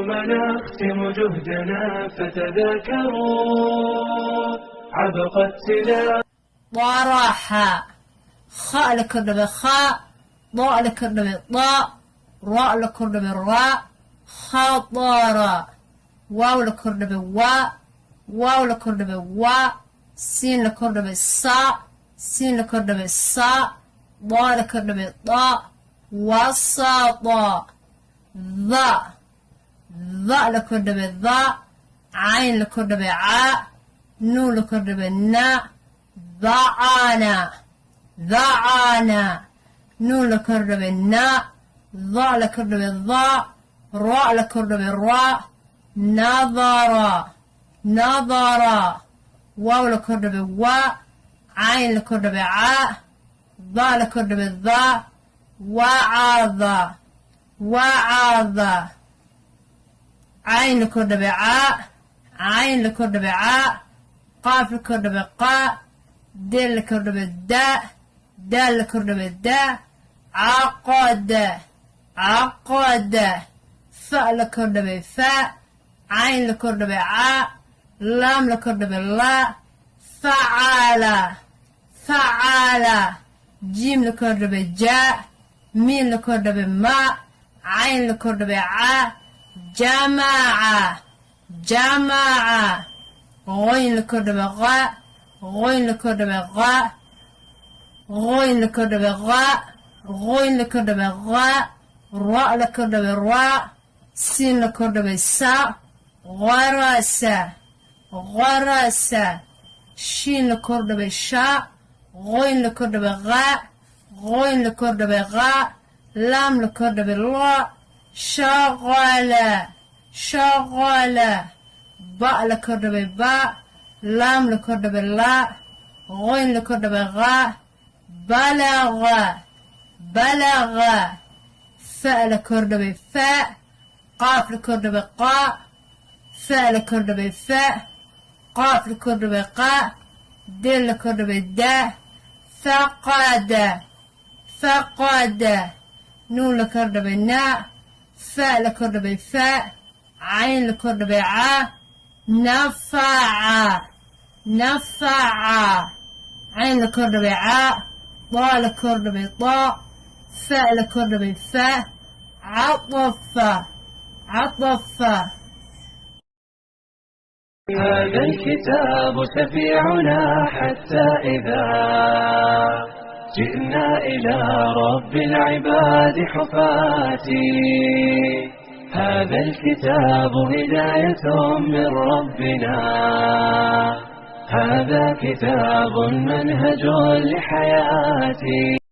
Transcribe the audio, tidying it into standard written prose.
اليوم نختم جهدنا فتذاكروا عبق التلاوة. طرح، خاء la kordhabay khaa، daa la kordhabay daa، raa la kordhabay raa. خطر. Waaw la kordhabay waa، waaw la kordhabay waa، siin la kordhabay saa، siin la kordhabay saa، daa la kordhabay daa. وسط. Dha، dha la kordhabay dhaa، cayn la kordhabay caa، nuun la kordhabay naa. ذعن، ذعن. Nuun la kordhabay naa، dha la kordhabay dhaa، raa la kordhabay raa. نظر، نظر. Waaw la kordhabay waa، cayn la kordhabay caa، dhaa la kordhabay dhaa. وعظ، وعظ. Cayn la kordhabay caa، cayn la kordhabay caa، qaaf la kordhabay qaa، deel la kordhabay daa، daal la kordhabay daa. عقد، عقد. Fa la kordhabay faa، cayn la kordhabay caa، laam la kordhabay laa. فعل، فعل. Jiim la kordhabay jaa، miim la kordhabay maa، cayn la kordhabay caa. جمع، جمع. Qoyn la kordhabay qaa، qoyn la kordhabay qaa، qoyn la kordhabay qaa، qoyn la kordhabay qaa، ra la kordhabay raa، siin la kordhabay saa. غرس، غرس. Shiin la kordhabay shaa، qoyn la kordhabay qaa، qoyn la kordhabay qaa، laam la kordhabay laa. شغل، شغل. Ba la kordhabay baa، laam la kordhabay laa، qoyn la kordhabay qaa. بلغ، بلغ. Fa la kordhabay faa، qaaf la kordhabay qaa، fa la kordhabay fa، qaaf la kordhabay qaa، deel la kordhabay daa. فقد، فقد. Nuun la kordhabay naa، fa la kordhabay faa، cayn la kordhabay caa. نفع، نفع. Cayn la kordhabay caa، daa la kordhabay daa، fa la kordhabay faa. عطف، عطف. هذا الكتاب شفيعنا حتى إذا جئنا إلى رب العباد حفاتي. هذا الكتاب هداية من ربنا، هذا كتاب منهج لحياتي.